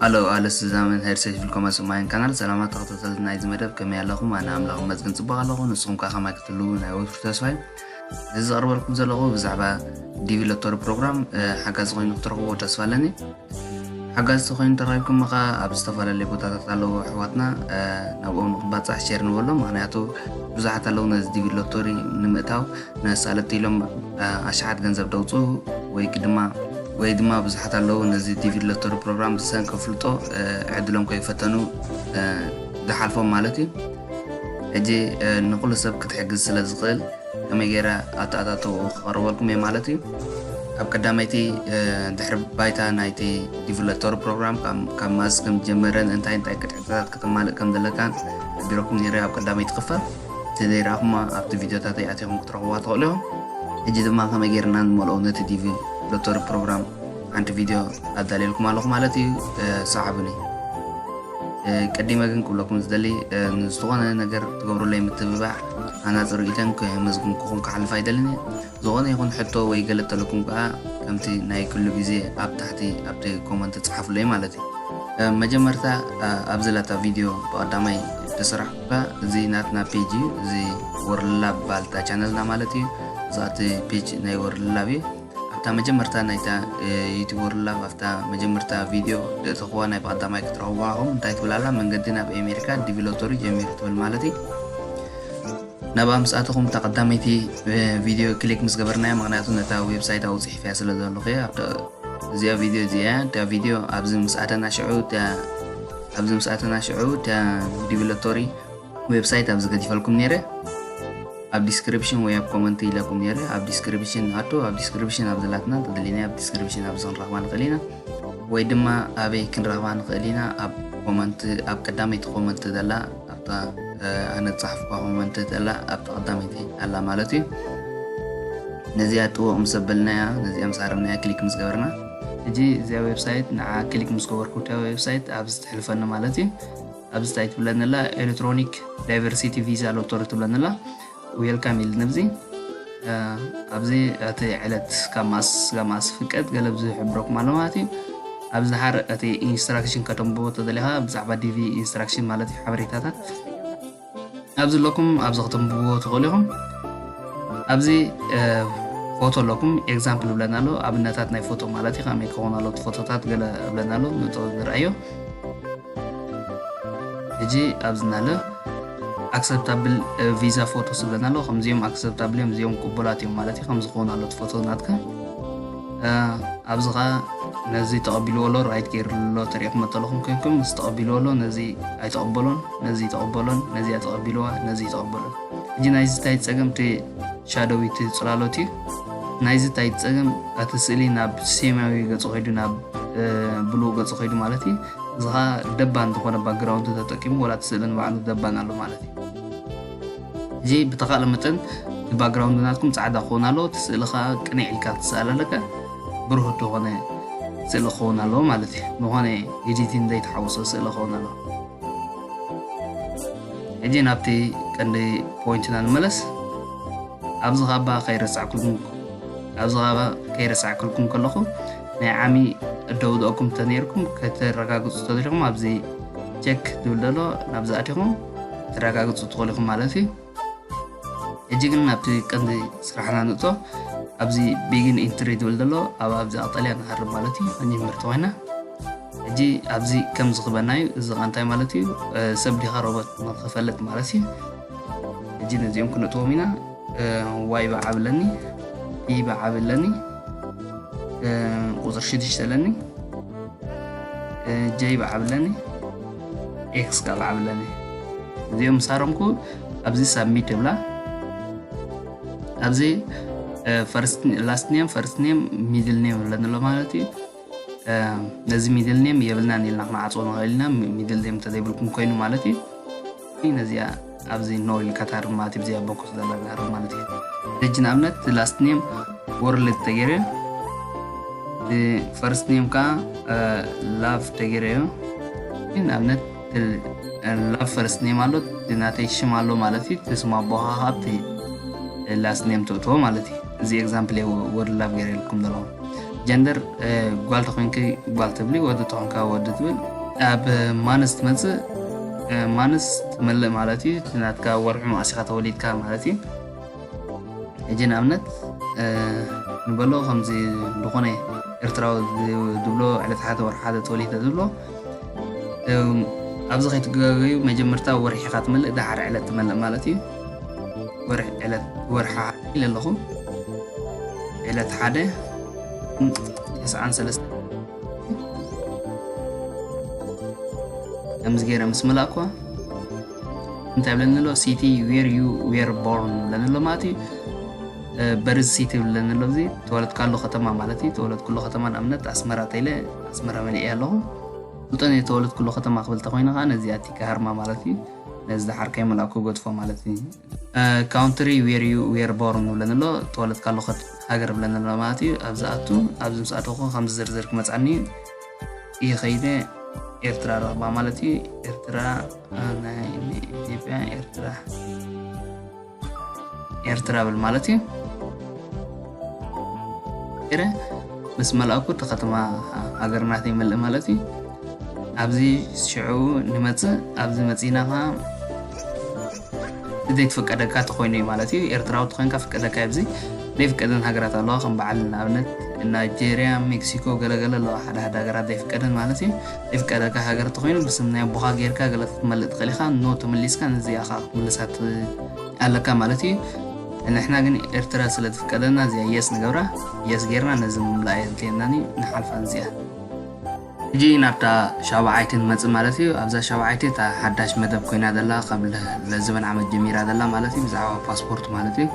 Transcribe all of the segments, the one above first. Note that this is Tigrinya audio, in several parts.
Hello, ኣለስ ዛመን ሄድሴት ፊልኮመስ ማይን ካናል። ሰላማት ተኸታተልቲ ናይዚ መደብ፣ ከመይ ኣለኹም? ኣነ ኣምላኽ ይመስገን ጽቡቕ ኣለኹ። ንስኹም ከ ከማይ ክትህልዉ ናይ ወትሩ ተስፋ እዩ። እዚ ዘቕርበልኩም ዘለኹ ብዛዕባ ዲቪ ሎተሪ ፕሮግራም ሓጋዚ ኮይኑ ክትረኽብዎ ተስፋ ኣለኒ። ሓጋዚ ተኮይኑ ተረኺብኩም ከኣ ኣብ ዝተፈላለዩ ቦታታት ኣለዉ ኣሕዋትና፣ ናብኦም ንክባጻሕ ሼር ንበሎም። ምክንያቱ ብዙሓት ኣለዉ ነዚ ዲቪ ሎተሪ ንምእታው መሳለጥቲ ኢሎም ኣሽሓት ገንዘብ ደውፅኡ ወይ ድማ ወይ ድማ ብዙሓት ኣለዉ ነዚ ዲቪ ሎተሪ ፕሮግራም ብሰንኪ ኣፍልጦ ዕድሎም ከይፈተኑ ዝሓልፎም ማለት እዩ። ሕጂ ንኩሉ ሰብ ክትሕግዝ ስለ ዝኽእል ከመይ ገይረ ኣተኣታተውኡ ክቐርበልኩም እየ ማለት እዩ። ኣብ ቀዳመይቲ ድሕሪ ባይታ ናይቲ ዲቪ ሎተሪ ፕሮግራም ካብ ማስ ከም ዝጀመረን እንታይ እንታይ ቅጥዕታት ከተማልእ ከም ዘለካን ሓቢረኩም ነይረ ኣብ ቀዳመይቲ ክፋል። እንተዘይረኣኹማ ኣብቲ ቪዲዮታተይ ኣቲኹም ክትረኽብዋ ትኽእሉ ኢኹም። ሕጂ ድማ ከመይ ገይርና ንመልኦ ነቲ ዲቪ ሎተሪ ፕሮግራም ሓንቲ ቪድዮ ኣዳልየልኩም ኣለኹ ማለት እዩ። ሰዓቡኒ። ቀዲመ ግን ክብለኩም ዝደሊ ንዝኾነ ነገር ትገብሩለይ ምትብባዕ ኣናጽ ርእይተን ከየመስግንኩኹም ክሓልፍ ኣይደልን እየ። ዝኾነ ይኹን ሕቶ ወይ ገለ ተለኩም ከዓ ከምቲ ናይ ኩሉ ግዜ ኣብ ታሕቲ ኣብቲ ኮመንት ጸሓፉለይ ማለት እዩ። መጀመርታ ኣብዚ ላታ ቪድዮ ብቐዳማይ ተሰራሕኩካ እዚ ናትና ፔጅ እዩ። እዚ ወርልድ ላብ ባልታ ቻነልና ማለት እዩ። እዚ እቲ ፔጅ ናይ ወርልድ ላብ እዩ። ኣብታ መጀመርታ ናይታ ዩቲዩብ ወርልድ ላብ ኣብታ መጀመርታ ቪድዮ ደእተኽዋ ናይ ብቐዳማይ ክትረኽብዋ ኢኹም። እንታይ ትብል ኣላ? መንገዲ ናብ ኣሜሪካ ዲቪ ሎተሪ ጀሚሩ ትብል ማለት እዩ። ናብኣ ምስ ኣተኹም እታ ቀዳመይቲ ቪድዮ ክሊክ ምስ ገበርናያ፣ ምክንያቱ ነታ ዌብሳይት ኣብኡ ፅሒፈያ ስለ ዘለኹ እያ። ኣብታ እዚኣ ቪድዮ እዚኣ እያ። እታ ቪድዮ ኣብዚ ምስ ኣተና ሽዑ እታ ኣብዚ ምስ ኣተና ሽዑ እታ ዲቪ ሎተሪ ዌብሳይት ኣብዚ ገዲፈልኩም ነይረ። ኣብ ዲስክሪፕሽን ወይ ኣብ ኮመንት ኢለኩም ነይረ። ኣብ ዲስክሪፕሽን ኣቶ ኣብ ዲስክሪፕሽን ኣብ ዘላትና እንተደሊና ኣብ ዲስክሪፕሽን ኣብዚ ክንረኽባ ንኽእል ኢና። ወይ ድማ ኣበይ ክንረኽባ ንኽእል ኢና? ኣብ ኮመንት ኣብ ቀዳመይቲ ኮመንት ዘላ ኣብታ ኣነ ዝፀሓፍኳ ኮመንት ዘላ ኣብታ ቀዳመይቲ ኣላ ማለት እዩ። ነዚኣ ጥወቕ ምስ ኣበልናያ ነዚኣ ምስ ኣረምናያ ክሊክ ምስ ገበርና ሕጂ እዚኣ ዌብሳይት ንዓ ክሊክ ምስ ገበርኩ እታ ዌብሳይት ኣብዚ ትሕልፈኒ ማለት እዩ። ኣብዚ እንታይ ትብለኒ ኣላ? ኤሌክትሮኒክ ዳይቨርሲቲ ቪዛ ሎተሪ ትብለኒ ኣላ። ዌልካም ኢልኒ ኣብዚ ኣብዚ እቲ ዕለት ካብ ማስ ካብ ማስ ፍቀድ ገለ ዝሕብረኩም ኣሎ ማለት እዩ። ኣብዚ ድሓር እቲ ኢንስትራክሽን ከተንብቦ ተደሊኻ ብዛዕባ ዲቪ ኢንስትራክሽን ማለት እዩ ሓበሬታታት ኣብዚ ኣለኩም ኣብዚ ከተንብብዎ ትኽእሉ ኢኹም። ኣብዚ ፎቶ ኣለኩም ኤግዛምፕል ይብለና ኣሎ ኣብነታት ናይ ፎቶ ማለት እዩ ከመይ ክኾን ኣሎ እቲ ፎቶታት ገለ ይብለና ኣሎ ንቶ ንርኣዮ። ሕጂ ኣብዚ እናለ ኣክሰፕታብል ቪዛ ፎቶስ ይብለና ኣሎ። ከምዚኦም ኣክሰፕታብል እዮም እዚኦም ቅቡላት እዮም ማለት እዩ። ከምዚ ክኾን ኣሎ እቲ ፎቶ ናትካ ኣብዚ ኸዓ ነዚ ተቐቢልዎ ኣሎ ራይት ገይሩ ኣሎ ተሪእኹም መጠለኹም ኮይንኩም ምስ ተቐቢልዎ ኣሎ ነዚ ኣይተቐበሎን ነዚ ተቐበሎን ነዚኣ ተቐቢልዋ ነዚ ተቐበሎን። ሕጂ ናይዚ እንታይ ጸገም እቲ ሻዶው እቲ ጽላሎት እዩ። ናይዚ እንታይ ጸገም እቲ ስእሊ ናብ ሰማያዊ ገጹ ከይዱ ናብ ብሉእ ገጹ ከይዱ ማለት እዩ። እዚ ኸዓ ደባን ዝኾነ ባክግራውንድ ተጠቂሙ ወላ እቲ ስእሊ ንባዕሉ ደባን ኣሎ ማለት እዩ። ሕጂ ብተኻእለ መጠን እቲ ባክግራውንድ ናትኩም ጻዕዳ ክኸውን ኣለዎ። እቲ ስእሊ ኸዓ ቅንዕ ኢልካ ክትስኣል ኣለካ። ብሩህ ዝኾነ ስእሊ ክኸውን ኣለዎ ማለት እዩ። ዝኾነ ኤዲቲንግ ዘይተሓወሶ ስእሊ ክኸውን ኣለዎ። ሕጂ ናብቲ ቀንዲ ፖይንትና ንመለስ። ኣብዚ ኻባ ከይረሳዕኩልኩም ኣብዚ ኻባ ከይረሳዕኩልኩም ከለኹ ናይ ዓሚ ደውደእኩም ተነይርኩም ከተረጋግጹ ተደሊኹም ኣብዚ ቸክ ዝብል ዘሎ ናብዚ ኣቲኹም ተረጋግጹ ትኽእሉ ኢኹም ማለት እዩ። ሕጂ ግን ናብቲ ቀንዲ ስራሕና ንእቶ ኣብዚ ቢግን ኢንትሪ ዝብል ዘሎ ኣብ ኣብዚ ቀጠልያ ንሃርም ማለት እዩ። ንጅምር ተኾይና ሕጂ ኣብዚ ከም ዝኽበና እዩ። እዚ ኸ እንታይ ማለት እዩ? ሰብ ዲኻ ሮቦት ንኽፈልጥ ማለት እዩ። ሕጂ ነዚኦም ክንእትዎም ኢና። ዋይ በዓብ ኣለኒ፣ ኢ በዓብ ኣለኒ፣ ቁፅሪ ሽዱሽተ ኣለኒ፣ ጀይ በዓብ ኣለኒ፣ ኤክስ ከዓ በዓብ ኣለኒ። እዚኦም ምስ ሃረምኩ ኣብዚ ሳብሚት ይብላ። ኣብዚ ላስት ኔም ፈርስት ኔም ሚድል ኔም ይብለኒ ኣሎ ማለት እዩ። ነዚ ሚድል ኔም የብልናን ኢልና ክንዓፅዎ ንኽእል ኢና። ሚድል ኔም እንተዘይብልኩም ኮይኑ ማለት እዩ። ነዚኣ ኣብዚ ኖ ኢልካ ታርም ማለት እዩ። ብዚኣ ቦክስ ዘላ ታርም ማለት እዩ። ሕጂ ንኣብነት ላስት ኔም ወርልድ ተገይሩ ፈርስት ኔም ከዓ ላቭ ተገይሩ እዩ። ንኣብነት ላቭ ፈርስት ኔም ኣሎ ናተይ ሽም ኣሎ ማለት እዩ። እቲ ስም ኣቦኻ ካብቲ ላስት ኔም ትእትዎ ማለት እዩ። እዚ ኤግዛምፕል ወርልድ ላቭ ገይረ ኢልኩም ዘለኹም ጀንደር ጓል ተኮይንኪ ጓል ትብሊ፣ ወዲ ተኮንካ ወዲ ትብል። ኣብ ማንስ ትመፅእ፣ ማንስ ትመልእ ማለት እዩ። ናትካ ወርሑ መዓስ ኢኻ ተወሊድካ ማለት እዩ። ሕጂ ንኣብነት ንበሎ ከምዚ ዝኾነ ኤርትራዊ ዝብሎ ዕለት ሓደ ወርሒ ሓደ ተወሊደ ዝብሎ ኣብዚ ከይትጋገዩ መጀመርታ ወርሒ ኢኻ ትመልእ፣ ደሓር ዕለት ትመልእ ማለት እዩ። ወርሒ ዕለት ወርሒ ሓደ ኢለ ኣለኹ። ዕለት ሓደ ተስዓን ሰለስተ ከምዚ ገይረ ምስ መላእኳ እንታይ ብለኒ ኣሎ? ሲቲ ዌር ዩ ዌር ቦርን ብለኒ ኣሎ ማለት እዩ። በርዝ ሲቲ ብለኒ ኣሎ። እዚ ተወለድካሉ ከተማ ማለት እዩ። ተወለድኩሉ ከተማ ንኣብነት ኣስመራ ተይለ ኣስመራ መሊኤ ኣለኹ። ብጠን የተወለድኩሉ ከተማ ክብል ተኮይነ ከዓ ነዚኣ ቲካ ሃርማ ማለት እዩ። ነዚ ዝሓርከ መላእኩ ገድፎ ማለት እዩ። ካውንትሪ ዌር ዩ ዌር ቦርን ብለኒ ኣሎ። ተወለድካሉ ከት- ሃገር ብለኒ ኣሎ ማለት እዩ። ኣብዚ ኣቱ ኣብዚ ምስ ኣተኹ ከምዚ ዝርዝር ክመፃኒ እዩ። ከይደ ኤርትራ ረኽባ ማለት እዩ። ኤርትራ ናይ ኢትዮጵያ ኤርትራ ኤርትራ ብል ማለት እዩ። ኤረ ምስ መልኣኩ እቲ ከተማ ሃገርና ይመልእ ማለት እዩ። ኣብዚ ሽዑ ንመፅእ ኣብዚ መፂና ከዓ ዘይትፍቀደካ ተኮይኑ እዩ ማለት እዩ። ኤርትራዊ ተኮይንካ ፍቀደካ ኣብዚ ዘይፍቀደን ሃገራት ኣለዋ ከም በዓል ንኣብነት ናይጄርያ፣ ሜክሲኮ ገለገለ ኣለዋ። ሓደ ሓደ ሃገራት ዘይፍቀደን ማለት እዩ። ዘይፍቀደካ ሃገር ተኮይኑ ብስም ናይ ኣቦካ ጌርካ ገለ ክትመልእ ትኽእል ኢኻ። ኖ ተመሊስካ ነዚኣ ከዓ ክትምልሳ ኣለካ ማለት እዩ። ንሕና ግን ኤርትራ ስለ ትፍቀደና እዚኣ የስ ንገብራ። የስ ጌርና ነዚ ምምላእ የድልየናኒ ንሓልፋ እዚኣ። ሕጂ ናብታ ሻብዓይቲ ንመጽእ ማለት እዩ። ኣብዛ ሻብዓይቲ እታ ሓዳሽ መደብ ኮይና ዘላ ካብ ለዝበን ዓመት ጀሚራ ዘላ ማለት እዩ። ብዛዕባ ፓስፖርት ማለት እዩ።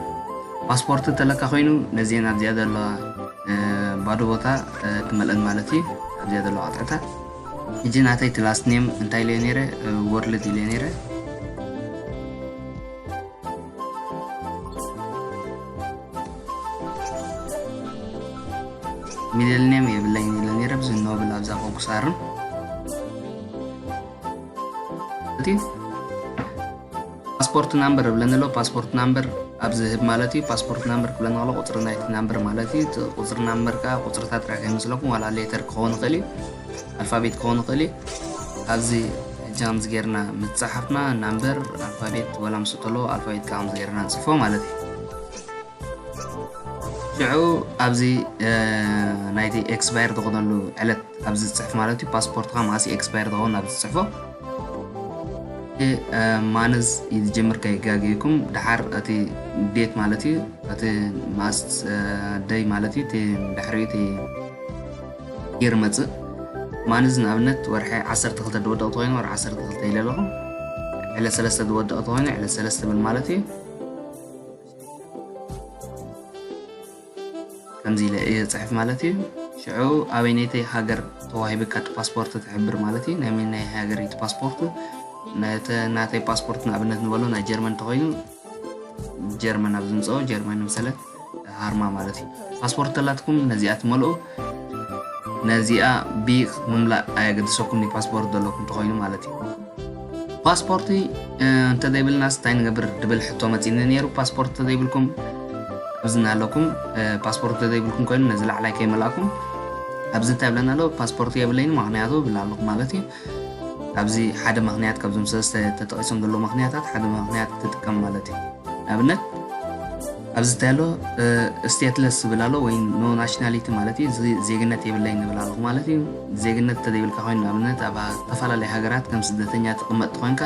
ፓስፖርት እንተለካ ኮይኑ ነዚአን ኣብዚኣ ዘለዋ ባዶ ቦታ ትመልአን ማለት እዩ። ኣብዚኣ ዘለዋ ቅጥዕታት ሕጂ ናተይ እቲ ላስት ኔም እንታይ ኢለ ነይረ? ወርልድ ኢለ ነይረ። ሚድል ኔም የብለይን ኢለ ነይረ። ብዚ ኖብል ኣብዛ ኮኩሳርን እቲ ፓስፖርት ናምበር እብለኒ ኣሎ። ፓስፖርት ናምበር ኣብ ዝህብ ማለት እዩ። ፓስፖርት ናምበር ክብለና ከሎ ቁፅሪ ናይቲ ናምበር ማለት እዩ። እቲ ቁፅሪ ናምበር ከዓ ቁፅርታት ጥራሕ ከይመስለኩም ዋላ ሌተር ክኸውን ይኽእል እዩ፣ ኣልፋቤት ክኸውን ይኽእል እዩ። ኣብዚ ሕጂ ከምዚ ጌርና ምስ ፀሓፍና ናምበር ኣልፋቤት ዋላ ምስ ተሎ ኣልፋቤት ከዓ ከምዚ ጌርና ንፅሕፎ ማለት እዩ። ሽዑ ኣብዚ ናይቲ ኤክስፓየር ዝኾነሉ ዕለት ኣብዚ ዝፅሕፍ ማለት እዩ። ፓስፖርትካ መዓስ ኤክስፓየር ዝኾን ኣብዚ ዝፅሕፎ ማንዝ እዩ ዝጀምር ከይጋገይኩም። ድሓር እቲ ዴት ማለት እዩ፣ እቲ መዓስ ደይ ማለት እዩ፣ እቲ ድሕሪ እቲ ይር መፅእ ማንዝ ንኣብነት ወርሒ ዓሰርተ ክልተ ዝወደቕ ተኮይኑ ወርሒ ዓሰርተ ክልተ ኢለ ኣለኹ። ዕለት ሰለስተ ዝወደቕ ተኮይኑ ዕለት ሰለስተ ብል ማለት እዩ። ከምዚ ኢለ እየ ዝፅሕፍ ማለት እዩ። ሽዑ ኣበይነይቲ ሃገር ተዋሂብካ እቲ ፓስፖርት ትሕብር ማለት እዩ። ናይ መናይ ሃገር እዩ እቲ ፓስፖርት? ናተ- ናተይ ፓስፖርት ንኣብነት ንበሎ ናይ ጀርመን ተኮይኑ ጀርመን ኣብ ዝምፅኦ ጀርመን ምሰለ ሃርማ ማለት እዩ። ፓስፖርት ተላትኩም ነዚኣ ትመልኡ። ነዚኣ ቢ ምምላእ ኣየገድሰኩም ፓስፖርት ዘለኩም ተኮይኑ ማለት እዩ። ፓስፖርት እንተዘይብልናስ እንታይ ንገብር ድብል ሕቶ መፂኒ ነይሩ። ፓስፖርት እንተዘይብልኩም ኣብዚ እናሃለኩም ፓስፖርት እንተዘይብልኩም ኮይኑ ነዚ ላዕላይ ከይመላእኩም ኣብዚ እንታይ ብለና ኣሎ? ፓስፖርት የብለይን ምክንያቱ ብላ ኣለኹ ማለት እዩ። ኣብዚ ሓደ ምክንያት ካብዞም ሰለስተ ተጠቂሶም ዘለዉ ምክንያታት ሓደ ምክንያት ትጥቀም ማለት እዩ። ንኣብነት ኣብዚ እንታይ ኣሎ? ስቴትለስ ዝብል ኣሎ ወይ ኖ ናሽናሊቲ ማለት እዩ። እዚ ዜግነት የብለይን ንብል ኣለኹ ማለት እዩ። ዜግነት እንተዘይብልካ ኮይኑ ንኣብነት ኣብ ዝተፈላለዩ ሃገራት ከም ስደተኛ ትቕመጥ ተኮይንካ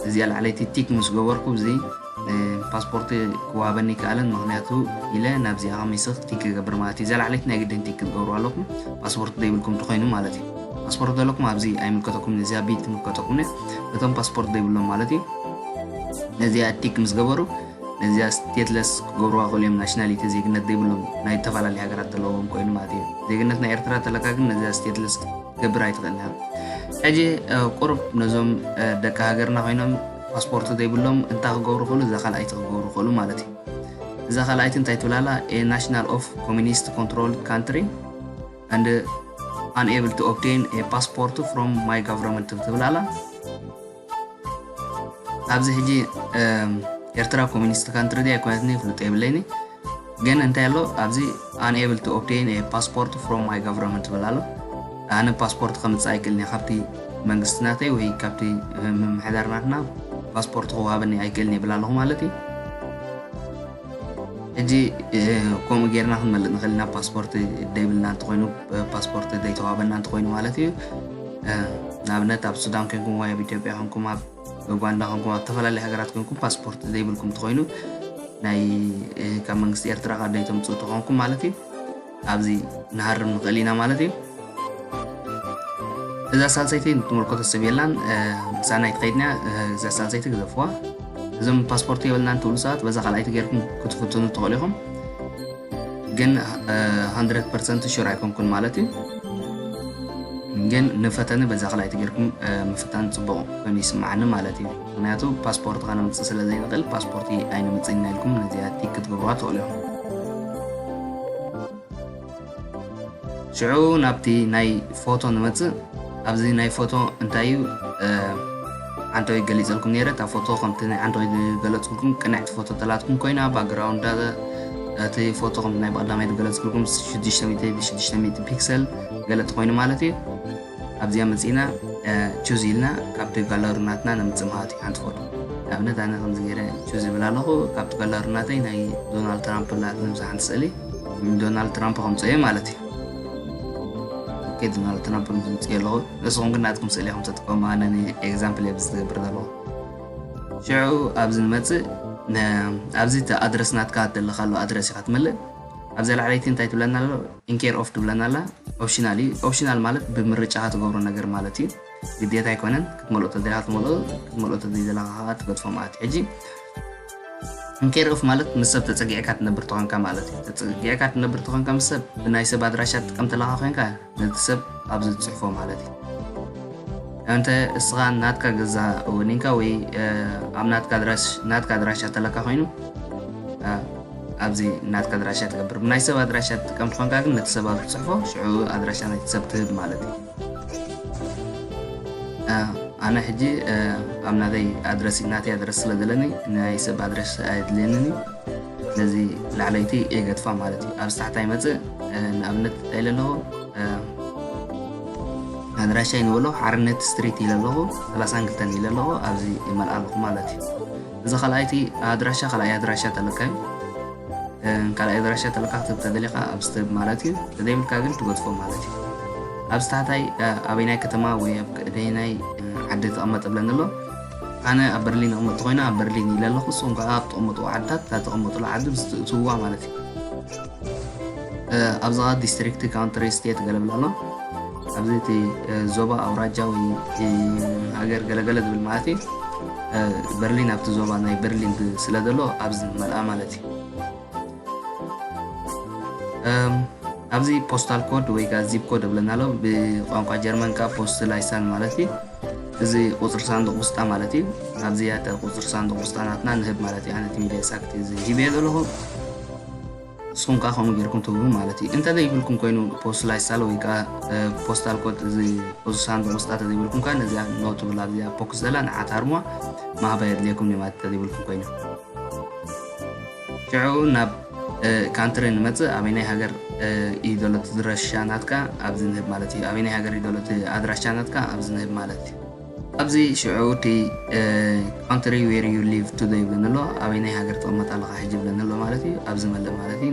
እዚኣ ላዕለይቲ ቲክ ምስ ገበርኩ እዚ ፓስፖርት ክወሃበኒ ይከኣልን ምክንያቱ ኢለ ናብዚኣ ከሚስኽ ቲክ ክገብር ማለት እዩ። እዛ ላዕለይቲ ናይ ግድን ቲክ ክትገብሩ ኣለኩም ፓስፖርት ዘይብልኩም ተኮይኑ ማለት እዩ። ፓስፖርት ዘለኩም ኣብዚ ኣይምልከተኩም፣ ነዚኣ ቢ ትምልከተኩም እቶም ፓስፖርት ዘይብሎም ማለት እዩ። ነዚኣ ቲክ ምስ ገበሩ ነዚኣ ስቴትለስ ክገብሩዋ ክእሉ እዮም። ናሽናሊቲ ዜግነት ዘይብሎም ናይ ዝተፈላለዩ ሃገራት ዘለዎም ኮይኑ ማለት እዩ። ዜግነት ናይ ኤርትራ ተለካ ግን ነዚኣ ስቴትለስ ገብር ኣይትኽእልን እያ። ሕጂ ቁሩብ ነዞም ደቂ ሃገርና ኮይኖም ፓስፖርት ዘይብሎም እንታይ ክገብሩ ክእሉ እዛ ካልኣይቲ ክገብሩ ክእሉ ማለት እዩ። እዛ ካልኣይቲ እንታይ ትብላላ? A national of communist controlled country and unable to obtain a passport from my government ትብላላ። ኣብዚ ሕጂ ኤርትራ ኮሚኒስት ካንትሪ ድያ ኣይኮነትን ፍልጦ የብለይኒ። ግን እንታይ ኣሎ ኣብዚ unable to obtain a passport from my government ትብል ኣሎ። ኣነ ፓስፖርት ከምፅእ ኣይክእልን እየ ካብቲ መንግስቲ ናተይ ወይ ካብቲ ምምሕዳር ናትና ፓስፖርት ክወሃበኒ ኣይክእልን ይብል ኣለኹ ማለት እዩ። ሕጂ ከምኡ ጌርና ክንመልጥ ንኽእል ኢና። ፓስፖርት ደይብልና እንተኾይኑ፣ ፓስፖርት ደይተዋበና እንተኾይኑ ማለት እዩ። ንኣብነት ኣብ ሱዳን ኮንኩም ወይ ኣብ ኢትዮጵያ ኮንኩም፣ ኣብ ኡጋንዳ ኮንኩም፣ ኣብ ዝተፈላለዩ ሃገራት ኮንኩም ፓስፖርት ዘይብልኩም እንተኾይኑ፣ ናይ ካብ መንግስቲ ኤርትራ ካርድ ደይተምፅኡ ተኾንኩም ማለት እዩ፣ ኣብዚ ንሃርም ንኽእል ኢና ማለት እዩ። እዛ ሳልሰይቲ ንትምልከቶ ሰብ የላን፣ ምሳና ይትኸይድና። እዛ ሳልሰይቲ ግዘፍዋ። እዞም ፓስፖርት የብልናን ትብሉ ሰባት በዛ ካልኣይቲ ጌርኩም ክትፍትኑ ትኽእሉ ኢኹም። ግን ሃንድረድ ፐርሰንት ሹር ኣይኮንኩን ማለት እዩ። ግን ንፈተኒ በዛ ካልኣይቲ ጌርኩም ምፍታን ፅቡቕ ኮይኑ ይስምዓኒ ማለት እዩ። ምክንያቱ ፓስፖርትካ ነምፅእ ስለ ዘይንኽእል ፓስፖርት ኣይነምፅእና ኢልኩም ነዚኣ ቲክ ክትገብሩዋ ትኽእሉ ኢኹም። ሽዑ ናብቲ ናይ ፎቶ ንመፅእ። ኣብዚ ናይ ፎቶ እንታይ እዩ፣ ዓንተወይ ገሊፀልኩም ነይረ። እታ ፎቶ ከምቲ ናይ ዓንተወይ ዝገለፅልኩም ቅንዕቲ ፎቶ ተላትኩም ኮይና፣ ባክግራውንድ እቲ ፎቶ ከምቲ ናይ ብቐዳማይ ዝገለፅልኩም ሽዱሽተ ሚእቲ ብ ሽዱሽተ ሚእቲ ፒክሰል ገለጥ ኮይኑ ማለት እዩ። ኣብዚኣ መፂና ቹዝ ኢልና ካብቲ ጋለሪ ናትና ነምፅእ ማለት እዩ ሓንቲ ፎቶ። ንኣብነት ኣነ ከምዚ ገይረ ቹዝ ይብል ኣለኹ። ካብቲ ጋለሪ ናተይ ናይ ዶናልድ ትራምፕ ናት ነብዚ ሓንቲ ስእሊ ዶናልድ ትራምፕ ከምፅኦ እየ ማለት እዩ። ኦኬ፣ ዶናልድ ትራምፕ ምፅእ ኣለኹ። ንስኹም ግን ናትኩም ስእሊ ከም ተጥቀሙ፣ ኣነ ኤግዛምፕል እየ ዝገብር ዘለኹ። ሽዑ ኣብዚ ንመፅእ፣ ኣብዚ እቲ ኣድረስ ናትካ ዘለካሉ ኣድረስ ኢኻ ትመልእ። ኣብዛ ላዕለይቲ እንታይ ትብለና ኣሎ? ኢንኬር ኦፍ ትብለና ኣላ። ኦፕሽናል እዩ። ኦፕሽናል ማለት ብምርጫኻ ትገብሮ ነገር ማለት እዩ። ግዴታ ኣይኮነን። ክትመልኦ ተደሊኻ ትመልኦ፣ ክትመልኦ ተዘይደለኻ ከዓ ትገድፎ ማለት እዩ። ሕጂ ኢንኬር ኦፍ ማለት ምስ ሰብ ተፀጊዕካ ትነብር ተኾንካ ማለት እዩ። ተፀጊዕካ ትነብር ተኾንካ ምስ ሰብ፣ ብናይ ሰብ ኣድራሻ ትጥቀም ተለኻ ኮይንካ ነቲ ሰብ ኣብዚ ትፅሕፎ ማለት እዩ። እንተ እስኻ ናትካ ገዛ ወኒንካ ወይ ኣብ ናትካ ኣድራሽ ናትካ ኣድራሻ ተለካ ኮይኑ ኣብዚ ናትካ ኣድራሻ ትገብር። ብናይ ሰብ ኣድራሻ ትጥቀም ትኾንካ ግን ነቲ ሰብ ኣብ ትፅሕፎ ሽዑ ኣድራሻ ናይቲ ሰብ ትህብ ማለት እዩ። ኣነ ሕጂ ኣብ ናተይ ኣድረስ ናተይ ኣድረስ ስለ ዘለኒ ናይ ሰብ ኣድረስ ኣየድልየንን እዩ። ስለዚ ላዕለይቲ የገድፋ ማለት እዩ። ኣብ ታሕታይ መፅእ ንኣብነት እንታይ ኢለ ኣለኹ? ኣድራሻ ይንበሎ ሓርነት ስትሪት ኢለ ኣለኹ፣ ሰላሳን ክልተን ኢለ ኣለኹ። ኣብዚ ይመልኣ ኣለኹ ማለት እዩ። እዚ ካልኣይቲ ኣድራሻ ካልኣይ ኣድራሻ ተለካ እዩ። ካልኣይ ኣድራሻ ተለካ ክትብ ተደሊኻ ኣብ ስትብ ማለት እዩ። ተዘይብልካ ግን ትገድፎ ማለት እዩ። ኣብ ታሕታይ ኣበይናይ ከተማ ወይ ኣብ ከደይናይ ዓዲ ተቐመጥ ብለን ኣሎ። ኣነ ኣብ በርሊን እቕመጥ ኮይነ ኣብ በርሊን ኢለ ኣለኹ። ንስኹም ከዓ ኣብ ተቐመጡ ዓድታት እታ ተቐመጡሉ ዓዲ ምስ ትእትውዋ ማለት እዩ። ኣብዚ ዲስትሪክት፣ ካውንትሪ፣ ስቴት ገለ ብላ ኣሎ። ኣብዚ እቲ ዞባ፣ ኣውራጃ ወይ ሃገር ገለገለ ዝብል ማለት እዩ። በርሊን ኣብቲ ዞባ ናይ በርሊን ስለ ዘሎ ኣብዚ ንመልኣ ማለት እዩ። ኣብዚ ፖስታል ኮድ ወይ ከዓ ዚፕ ኮድ እብለና ኣሎ። ብቋንቋ ጀርመን ከዓ ፖስት ላይሳን ማለት እዩ። እዚ ቁፅሪ ሳንዱቕ ውስጣ ማለት እዩ። ኣብዚ ያተ ቁፅሪ ሳንዱቕ ውስጣ ናትና ንህብ ማለት እዩ። ኣነ እቲ ሚድያ ሳክት እዚ ሂበ ዘለኹ። ንስኹም ከዓ ከምኡ ጌርኩም ትህቡ ማለት እዩ። እንተ ዘይብልኩም ኮይኑ ፖስት ላይሳል ወይ ከዓ ፖስታል ኮድ እዚ ቁፅሪ ሳንዱቕ ውስጣ ተዘይብልኩም ከዓ ነዚኣ ኖ ትብል ኣብዚኣ ፖክስ ዘላ ንዓት ኣርሙዋ ማህባ የድልየኩም እዩ ማለት እንተ ዘይብልኩም ኮይኑ። ሽዑ ናብ ካንትሪ ንመፅእ። ኣበይናይ ሃገር እዩ ዘሎ እቲ ኣድራሻ ናትካ ኣብዚ ንህብ ማለት እዩ። ኣበይናይ ሃገር እዩ ዘሎ እቲ ኣድራሻ ናትካ ኣብዚ ንህብ ማለት እዩ። ኣብዚ ሽዑ እቲ ካንትሪ ዌር ዩ ሊቭ ቱደይ ይብለና ኣሎ። ኣበይናይ ሃገር ትቕመጥ ኣለኻ ሕጂ ይብለና ኣሎ ማለት እዩ። ኣብዚ መልእ ማለት እዩ።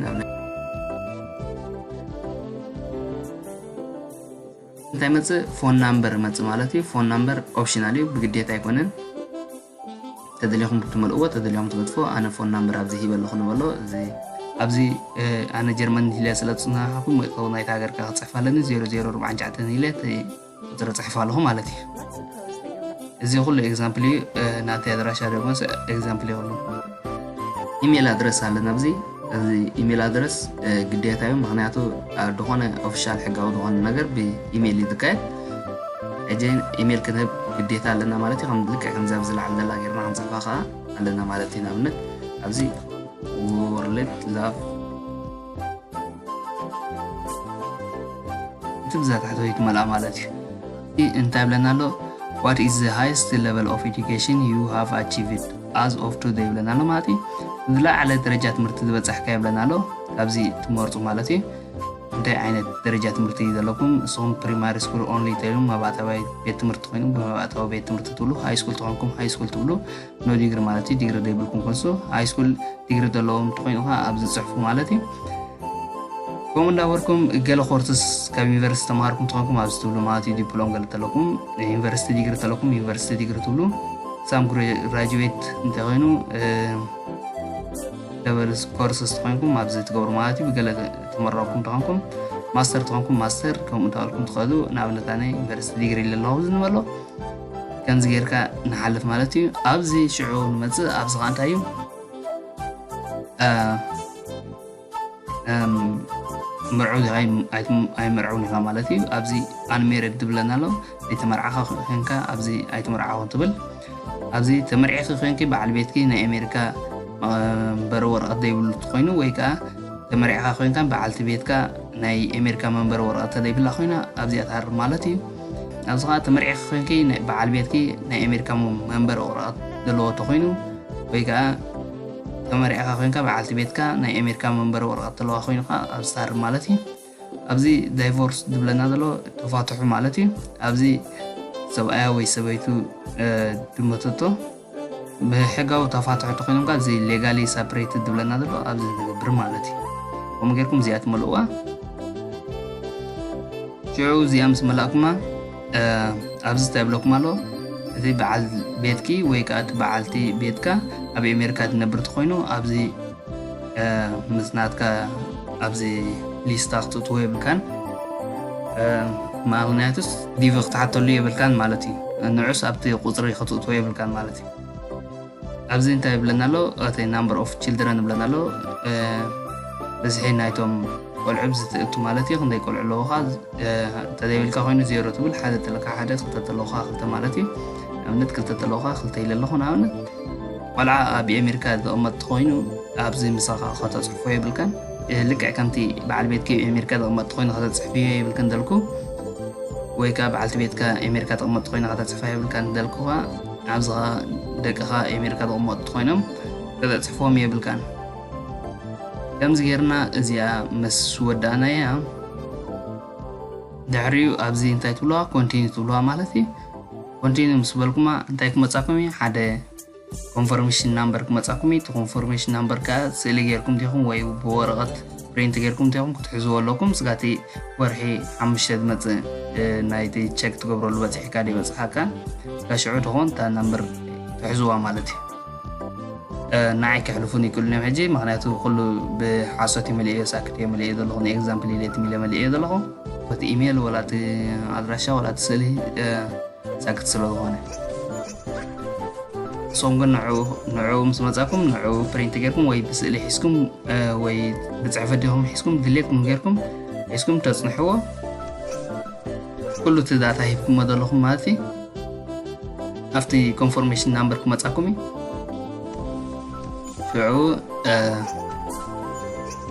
እንታይ መፅእ? ፎን ናምበር መፅእ ማለት እዩ። ፎን ናምበር ኦፕሽናል እዩ፣ ብግዴታ ኣይኮነን። ተደሊኹም ክትመልእዎ፣ ተደሊኹም ትገድፎ። ኣነ ፎን ናምበር ኣብዚ ሂበ ኣለኹ ንበሎ። እዚ ኣብዚ ኣነ ጀርመን ሂለ ስለ ዝፅናሓኹ መእተዊ ናይቲ ሃገር ከዓ ክፅሕፍ ኣለኒ። ዜሮ ዜሮ ኣርባዕተ ሂለ እቲ ቁፅሪ ፅሕፍ ኣለኹ ማለት እዩ። እዚ ኩሉ ኤግዛምፕል እዩ። ናተይ ኣድራሻ ደግሞ ኤግዛምፕል ይኹሉ። ኢሜል ኣድረስ ኣለና ኣብዚ። እዚ ኢሜል ኣድረስ ግዴታ እዩ፣ ምክንያቱ ዝኾነ ኦፊሻል ሕጋዊ ዝኾነ ነገር ብኢሜል እዩ ዝካየድ። ሕጂ ኢሜል ክንህብ ግዴታ ኣለና ማለት እዩ። ከም ልክዕ ከምዚ ኣብዚ ላዕሊ ዘላ ጌርና ክንፅሕፋ ከዓ ኣለና ማለት እዩ። ንኣብነት ኣብዚ ወርልድ ላቭ እቲ ብዛ ታሕተወይቲ መልኣ ማለት እዩ። እቲ እንታይ ይብለና ኣሎ? What is the highest level of education you have achieved as of today ይብለና ኣሎ ማለት እዩ። ዝለዓለ ደረጃ ትምህርቲ ዝበፃሕካ ይብለና ኣሎ። ካብዚ ትመርፁ ማለት እዩ። እንታይ ዓይነት ደረጃ ትምህርቲ እዩ ዘለኩም? ንስኹም ፕሪማሪ ስኩል ኦንሊ ተይሉም መባእታዊ ቤት ትምህርቲ ኮይኑ ብመባእታዊ ቤት ትምህርቲ ትብሉ፣ ሃይ ስኩል ተኾንኩም ሃይ ስኩል ትብሉ፣ ኖ ዲግሪ ማለት እዩ። ዲግሪ ዘይብልኩም ኮንሶ ሃይ ስኩል ዲግሪ ዘለዎም ተኮይኑ ከዓ ኣብዚ ጽሕፉ ማለት እዩ። ከምኡ እንዳበርኩም ገለ ኮርስስ ካብ ዩኒቨርሲቲ ተማሃርኩም ተኾንኩም ኣብዚ ትብሉ ማለት እዩ። ዲፕሎም ገለ ተለኩም ዩኒቨርሲቲ ዲግሪ ተለኩም ዩኒቨርሲቲ ዲግሪ ትብሉ። ሳም ግራጁዌት እንተኮይኑ ደበል ኮርስስ ተኾይንኩም ኣብዚ ትገብሩ ማለት እዩ። ብገለ ተመረቕኩም ተኾንኩም ማስተር ተኾንኩም ማስተር ከምኡ እንዳበልኩም ትኸዱ። ንኣብነት ኣነ ዩኒቨርሲቲ ዲግሪ ኣለኹ ዝንበሎ ከምዚ ጌርካ ንሓልፍ ማለት እዩ። ኣብዚ ሽዑ ንመጽእ ኣብዚ ከዓ እንታይ እዩ እ፣ እም፣ ምርዑው ዲኻ ኣይም-፣ ኣይትም-፣ ኣይምርዑውን ኢኻ ማለት እዩ። ኣብዚ ኣንሜሪድ ዝብለና ኣሎ። ዘይተመርዓኻ ኮንካ ኣብዚ ኣይተመርዓኹን ትብል። ኣብዚ ተመርዒኺ ኮንኪ በዓል ቤትኪ ናይ ኣሜሪካ መንበሪ ወረቐት ዘይብሉ ተኾይኑ ወይ ከዓ ተመርዒኻ ኮንካ በዓልቲ ቤትካ ናይ ኣሜሪካ መንበሪ ወረቐት ተዘይብላ ኮይና ኣብዚኣ ትሃርም ማለት እዩ። ኣብዚ ከዓ ተመርዒኺ ኮንኪ ናይ በዓል ቤትኪ ናይ ኣሜሪካ መንበሪ ወረቐት ዘለዎ ተኾይኑ ወይ ከዓ ተመርዒኻ ኮይንካ በዓልቲ ቤትካ ናይ ኣሜሪካ መንበሪ ወረቐት ዘለዋ ኮይኑ ከዓ ኣብዚ ትሃርም ማለት እዩ። ኣብዚ ዳይቮርስ ዝብለና ዘሎ ተፋትሑ ማለት እዩ። ኣብዚ ሰብኣያ ወይ ሰበይቱ እ፣ ድመተቶ ብሕጋዊ ተፋትሑ ተኮይኖም ከዓ እዚ ሌጋሊ ሰፕሬት ዝብለና ዘሎ ኣብዚ ንገብር ማለት እዩ። ከምኡ ጌርኩም እዚኣ ትመልእዋ። ሽዑ እዚኣ ምስ መላእኩማ እ፣ ኣብዚ እንታይ ይብለኩም ኣሎ? እቲ በዓል ቤትኪ ወይ ከዓ እቲ በዓልቲ ቤትካ ኣብ ኣሜሪካ ትነብር ተኮይኑ ኣብዚ እ፣ ምስ ናትካ ኣብዚ ሊስታ ክትእትዎ የብልካን። እ፣ ምክንያቱስ ዲቪ ክትሓተሉ የብልካን ማለት እዩ። ንዑስ ኣብቲ ቁፅሪ ክትእትዎ የብልካን ማለት እዩ። ኣብዚ እንታይ ይብለና ኣሎ? እቲ ናምበር ኦፍ ችልድረን ይብለና ኣሎ። እ፣ ብዝሒ ናይቶም ቆልዑ ኣብዚ ትእቱ ማለት እዩ። ክንደይ ቆልዑ ኣለውኻ? እ፣ እንተዘይብልካ ኮይኑ ዜሮ ትብል፣ ሓደ ተለካ ሓደ፣ ክልተ ተለውኻ ክልተ ማለት እዩ። ንኣብነት ክልተ ተለውኻ ክልተ ኢለ ኣለኹ ንኣብነት። ቆልዓ ኣብ ኣሜሪካ ዝቕመጥ ተኾይኑ ኣብዚ ምሳኻ ከተፅሕፎ የብልካን። እ፣ ልክዕ ከምቲ በዓል ቤትኪ ኣብ ኣሜሪካ ዝቕመጥ ተኾይኑ ከተፅሕፍዮ የብልክን ደልኩ፣ ወይ ከዓ በዓልቲ ቤትካ ኣሜሪካ ትቕመጥ ተኾይና ከተፅሕፋ የብልካን ደልኩኻ። ኣብዚ ኸዓ ደቅኻ ኣሜሪካ ዝቕመጡ ተኾይኖም ከተፅሕፎም የብልካን። ከምዚ ጌርና እዚኣ ምስ ወዳእናያ ድሕሪኡ ኣብዚ እንታይ ትብልዋ? ኮንቲኒ ትብልዋ ማለት እዩ። ኮንቲኒ ምስ በልኩማ እንታይ ክመጻኩም እዩ? ሓደ ኮንፈርሜሽን ናምበር ክመጻኩም እዩ። እቲ ኮንፈርሜሽን ናምበር ከኣ ስእሊ ጌርኩም ዲኹም ወይ ብወረቐት ፕሪንት ጌርኩም ዲኹም ክትሕዝዎ ኣለኩም። ስጋቲ ወርሒ ሓሙሽተ ዝመጽእ፣ እ፣ ናይቲ ቸክ ትገብረሉ በጺሕካ ዶ ይበጽሓካ? ስጋ ሽዑ ትኾን እታ ናምበር ትሕዝዋ ማለት እዩ። እ፣ ንዓይ ከሕልፉን ይክእሉን እዮም ሕጂ፣ ምኽንያቱ ኩሉ ብሓሶት እዩ መሊኤዮ፣ ሳክት እየ መሊኤዮ ዘለኹ፣ ንኤግዛምፕል ኢለ ትም ኢለ መሊኤዮ ዘለኹ። እቲ ኢሜይል ወላ እቲ ኣድራሻ ወላ እቲ ስእሊ፣ እ፣ ሳክት ስለ ዝኾነ። ንስኹም ግን ንዕኡ፣ ንዕኡ ምስ መጻኩም ንዕኡ ፕሪንት ጌርኩም ወይ ብስእሊ ሒዝኩም፣ እ፣ ወይ ብጽሕፈት ዲኹም ሒዝኩም ድሌትኩም ጌርኩም ሒዝኩም ተጽንሕዎ። ኩሉ እቲ ዳታ ሂብኩሞ ዘለኹም ማለት እዩ። ኣብቲ ኮንፎርሜሽን ናምበር ክመጻኩም እዩ። ሽዑ፣ እ፣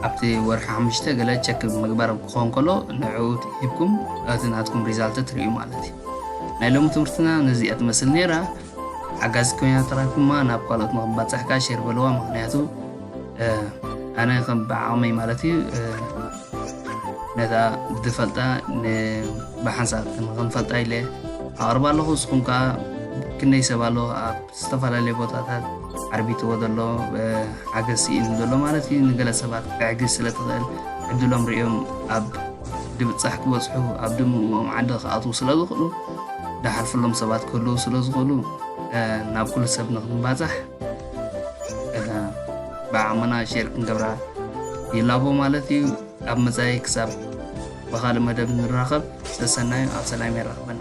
ኣብቲ ወርሒ ሓሙሽተ ገለ ቸክ ምግባር ክኸውን ከሎ ንዕኡ ሂብኩም እቲ ናትኩም ሪዛልት ትርእዩ ማለት እዩ። ናይ ሎሚ ትምህርትና ነዚኣ ትመስል ነይራ። ሓጋዚት ኮይና ተረኺብኩማ ናብ ካልኦት ንኽባጻሕ ከኣ ሼር በልዋ፣ ምኽንያቱ፣ እ፣ ኣነ ከም ብዓቕመይ ማለት እዩ፣ እ፣ ነታ ዝፈልጣ ን-፣ ብሓንሳብ ንኽንፈልጣ ኢለ ኣቕርባ ኣለኹ። ንስኹም ከኣ ክንደይ ሰብ ኣሎ ኣብ ዝተፈላለየ ቦታታት ዓርቢትዎ ዘሎ፣ እ፣ ሓገዝ ስኢኑ ዘሎ ማለት እዩ። ንገለ ሰባት ክትሕግዝ ስለ ትኽእል ዕድሎም ርእዮም ኣብ ድብጻሕ ክበጽሑ ኣብ ድምኦም ዓዲ ክኣትዉ ስለ ዝኽእሉ፣ ዝሓልፈሎም ሰባት ክህልዉ ስለ ዝኽእሉ፣ እ፣ ናብ ኩሉ ሰብ ንኽንባጻሕ፣ እ፣ ብዓቕምና ሼር ክንገብራ ይላቦ ማለት እዩ። ኣብ መጻኢ ክሳብ ብኻልእ መደብ ንራኸብ፣ ሰሰናዩ ኣብ ሰላም የራኽበና።